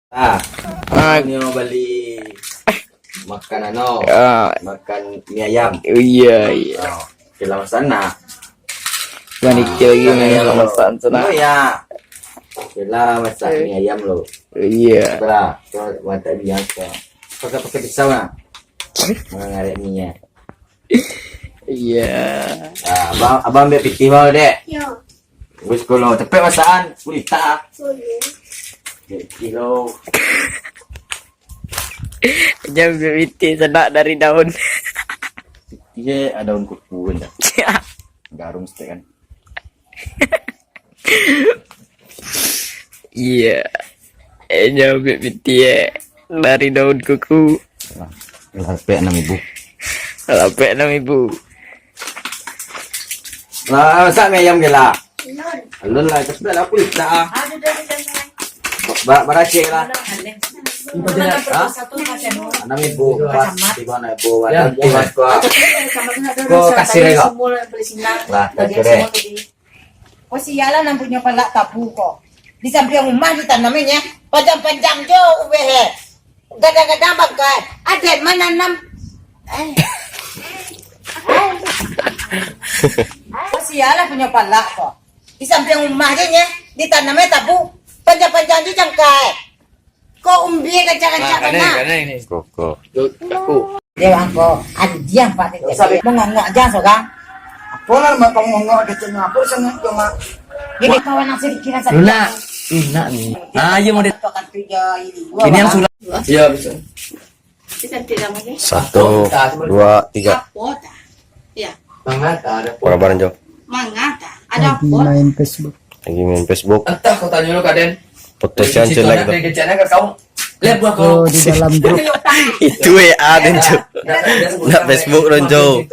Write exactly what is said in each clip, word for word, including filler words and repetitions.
Ah, ah, nio bali makan ano, ah, makan mie ayam. Oh, iya, iya. Ah, oke lah, masak nak. Mani kira lagi makan mie ayam lo. Masak sana. Oh, iya. Oke lah, masak mie ayam lo. Iya. Oke lah, kau masak mie ayam kau. Pakai, pakai pisau nak. Mangarek mie. Iya. Ah, abang, abang ambil pitih baru, dek. Yo. Wis, kalau cepet masakan, boleh tak? Boleh. Ambil pitih lo. Jangan ambil pitih, senak dari daun. Pitih, eh, daun kuku kan, dah. Garum setek kan. Iya. Eh, nyabik pitih, eh. Dari daun kuku. Lah, lah, pek enam ribu. Lah, pek enam ribu. Lah, masak mie ayam ke lah? Alun lah, cepet lah, aku tak ah. Ba-, baracik lah. Ha? Enam ribu, pas, tiga enam ribu, ada tiga, kau kasih deh, kau. Lah, kasih deh. Ko sialah nan punyo palak tabu ko. Di sampiang rumah ditanamnyo, panjang-panjang jo ubeh, eh. Gadang-gadang bangkai. Aden mananam, eh. Ko sialah punyo palak ko. Di sampiang rumah je nyo, ditanamnyo tabu. Panjang-panjang jo cangkai. Ko umbie kancak-kancak bana. Koko. Dia angko, adiah pak dia. Mangongok aja sorang. Apo lah mak pangongok kecil, apo sangat tu, Mak? Ini kawan yang sedikit rasa. Luna, enak ni. Ah, iya, model. Ini yang sulap. Iya, bisa. Satu, dua, tiga. Apo tah? Ya. Mangata, ada. Apa kabar, Jo? Mangata, ada. Lagi apo? Main Facebook. Lagi main Facebook. Entah, kau tanya lu, Kaden. Foto siang jelek tu. Kecil kau. Lihat buah kau. Oh, di dalam grup. Itu W A den, Jo. Nak Facebook den, Jo.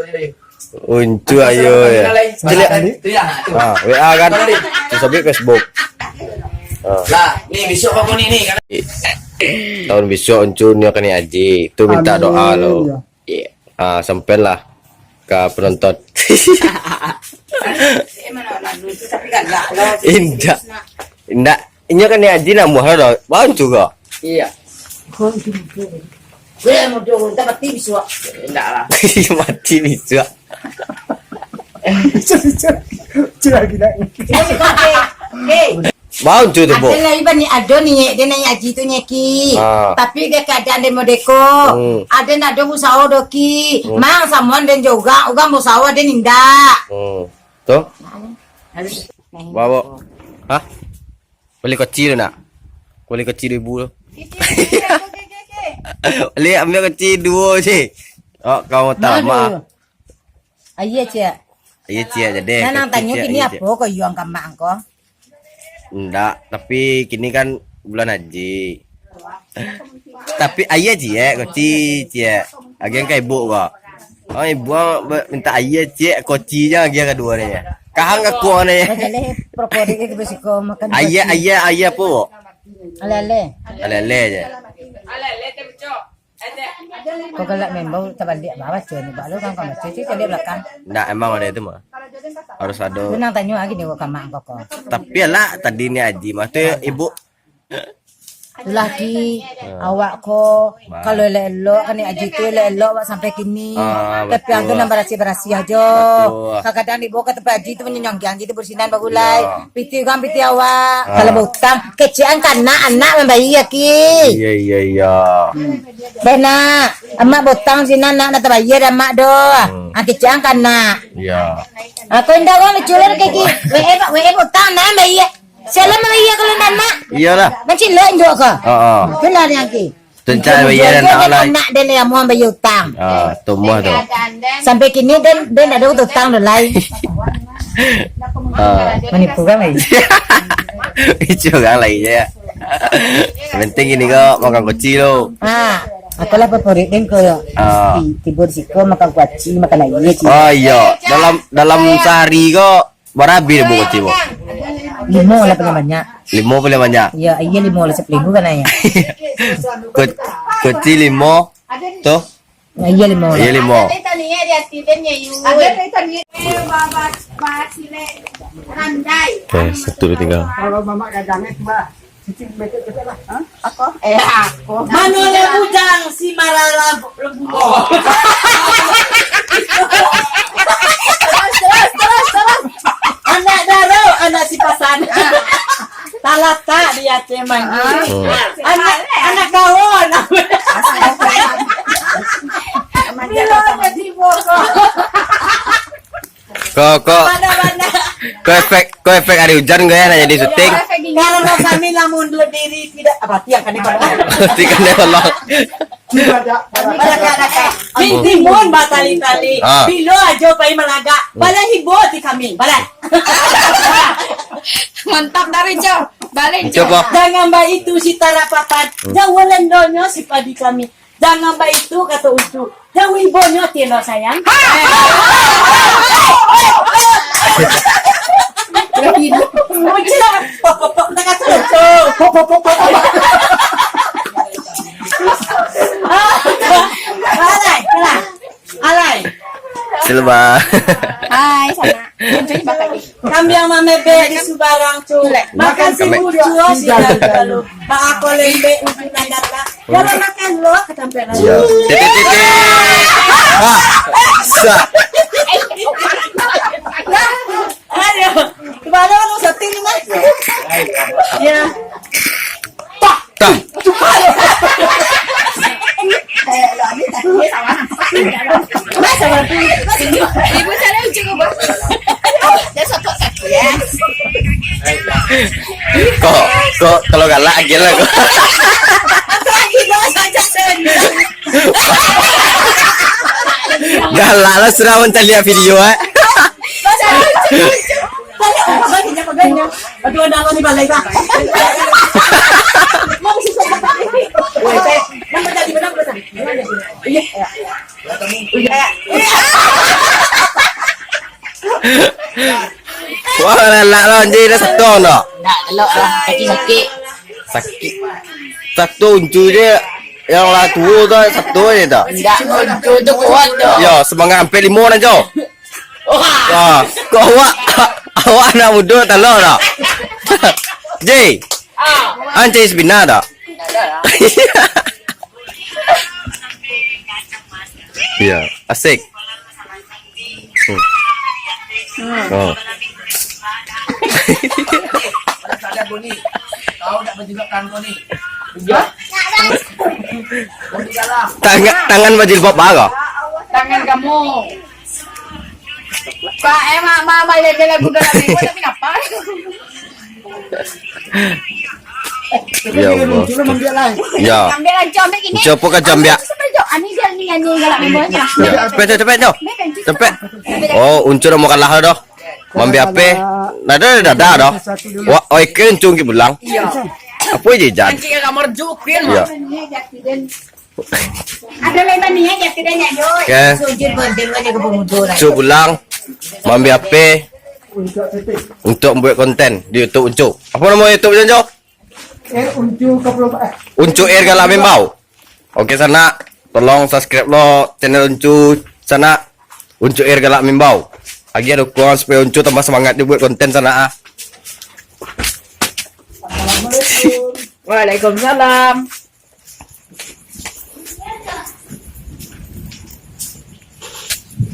Uncu ayo ya. Jelek. Ah, W A kan. Terus habis Facebook. Ah. Lah, ni besok apa ni, ni? Tahun besok Uncu ni akan ni Aji. Tu minta doa lo. Amin, ya. Iya. Ah, sampailah ka penonton. Indak. Indak. Inyo kan ni Aji nak muah dah. Bang juga. Iya. Gue mau dulu, entah mati bisuak. Indak lah. Mati bisuak. Bisuak, bisuak. Bisuak lagi nak. Hei. Bau tu tu, Bu. Ado lai bani, ado niek den naiak aji tu, Nyeki. Ah. Tapi dek keadaan den modeko. Hmm. Aden ado usaho do, Ki. Hmm. Mang samuan den jo urang, urang bausaho aden indak. Hmm. Tu? Bawa. Hah? Bali koci tu nak? Bali koci dua ribu tu. Bali ambiak koci duo je. Oh, kau tak lama. Aia ciek. Aia ciek jadi. Nah, nang tanyo kini apo ko yuang ka mak ko? Ndak, tapi kini kan bulan haji. Tapi aia ciek, koci ciek. Agian ka ibu ko. Oh, ibu be-, minta aia ciek, koci je agian kaduo ni. Kahang ka kuang ni. Aia, aia, aia apo? Ale-ale. Ale-ale je. Ko galak membau tabaliak bawa cen, baru kan kau baca cek caliak belakang. Ndak, emang ado itu mah. Harus ado. Benang tanyo lagi ni ka mak kau ko. Tapi lah tadi ni Aji mah tu ibu. Itulah Ki, awak ko kalau elok-elok kan ni Aji tu elok-elok awak sampai kini. Ah, tapi betul. Angku nan barasiah-barasiah ajo. Betul. Kadang-kadang dibawa ka tempat Aji tu manyonggiang Aji tu bersinan bagulai. Piti urang, piti awak. Ah. Kalau bautang, kecekan ka anak, anak mambayia, Ki. Iya, iya, iya. Bana, amak bautang sinan, anak nak tabayia dek amak doh. Hmm. Ah, kecekan ka anak. Iya. Aku indak urang lucu lah, Ki. W E, W E bautang, anak mambayia. Salah mambayia kalau anak. Iyalah. Mancilok indak ka? Heeh. Benar yang Ki. Tencak bayia dan tak lai. Anak den yang mau bayar utang. Ah, tumbuh tu. Sampai kini den, den ado utang tu lai. Ah. Manipu kan, Mai? Itu orang lain je. Penting ini ko makan kuci tu. Ah, apalah favorit den ko. Ah. Ti-, tibo di siko makan kuaci, makan aia, Ci. Oh iya, dalam, dalam sehari ko Bara abih buah kuci, Bu? Limo lah paling banyak. Limo paling banyak? Iya, iya limo lah, sapuluah ribu kan, ya. Ku-, kuci limo, tuh? Nah, iya limo lah. Iya limo. Oke, satu dua tiga. Kalau mamak gadangnya, Bah. Cicing becek-becek lah. Hah? Ako? Eh, ako. Mano lah bujang si marah lampu lembu. Oh. Terus, terus, terus, terus. Anak daro, anak si pasan. Talatak di ateh manggih. Oh. Anak, anak kawon. Bilo nak tibo ko. Ko, ko, ko efek, ko efek ari ujan ko ya, nak jadi syuting. Karano kami lah mundur diri, tidak, apa, tiang kan ni, Pak? Tiang kan ni, Pak. Balagak-lagak. Timun batali-tali. Ah. Bilo ajo pai malagak. Bala hibo ti kami. Bala. Mantap dari Jo. Balik Jo. Coba. Jangan baitu si tarapapan. Jauah lendonyo si padi kami. Jangan baitu, kato Ucu. Jauah ibonyo tian lo sayang. Ucu lah. Pok, pok, pok, tak kato Ucu. Pok, pok, pok, pok, pok. Alai, alai. Alai. Silva. Hai, sana. Kambiang mamebek di subarang tu. Makan si Ucu, si Ucu. Baa ko lembek Ucu nan datang. Kalau makan lo, ketampelan. Iya. Titik, titik. Ah, sa. Ayo. Kemana lo setting ni, Mas? Ya. Tah. Ibu salah cukup, Bos. Dia satu sakit, ya. Kok, kok kalau galak aja lah kok. Lagi dua saja sen. Galak lah sudah mencari video, eh. Aduh, ada apa ni balai kah? Mau susah. Weh, teh, nama tadi, nama tadi? Iya. Wah, lalak lo, anjing, dah setor dah. Ndak, elok lah, kaki sakit. Sakit. Satu Ucu je, yang lah tua tu, satu je tu. Ndak, Ucu tu kuat tu. Yo, semangat sampai limo dah, Jo. Wah, kok awak, awak anak muda talok dah. Ji, anjing sepina dah. Iya, asik. Hmm. Oh. Tangan, tangan bajilbab bago. Tangan kamu. Pak, eh, mak, mak, mak, jalan-jalan budak nak tengok, tapi kenapa? Ya Allah. Ya. Ambil lah, Jo, ambil gini. Siapa kau, Jo, ambil? Ambil, Jo. Ani dia ni, ani galak memang. Ya. Cepet, cepet, cepet, Jo. Cepet. Oh, Ucu dah mau kalah dah. Mambi ape? Nada, nada, dah. Wah, oi, kencung ki pulang. Iya. Apa je, Jan? Anjing kamar jukin, ya. Mah. Ada lebar ni aja, tidak nyak, Jo. Oke. Sujud berdoa aja ke pemuda lah. Ucu pulang, mambi ape untuk buat konten di YouTube Ucu. Apa nama YouTube Ucu? Eh, Ucu Kapal, eh. Ucu Air Galak Mimbau. Oke, sanak, tolong subscribe lo channel Ucu, sanak. Ucu Air Galak Mimbau. Agiah dukungan supaya Ucu tambah semangat di buat konten, sanak, ah. Assalamualaikum. Waalaikumsalam.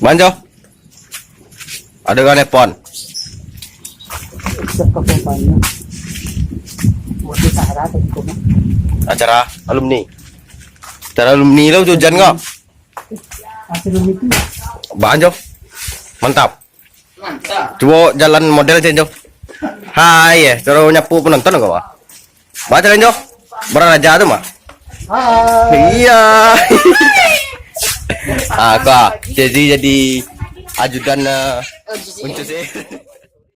Manjo. Ada kan telepon? Siapa kampanye? Buat acara atau gimana? Acara alumni. Acara alumni lo, hujan kok. Hasil alumni itu. Manjo. Mantap. Mantap. Cubo jalan model, Cen, Jo. Hai, eh, suruh nyapu penonton kau, ah. Baca, Cen, Jo. Barang raja tu, mah. Hai. Iya. Ah, kau, ah. Jadi, jadi ajudan, eh, Ucu sih.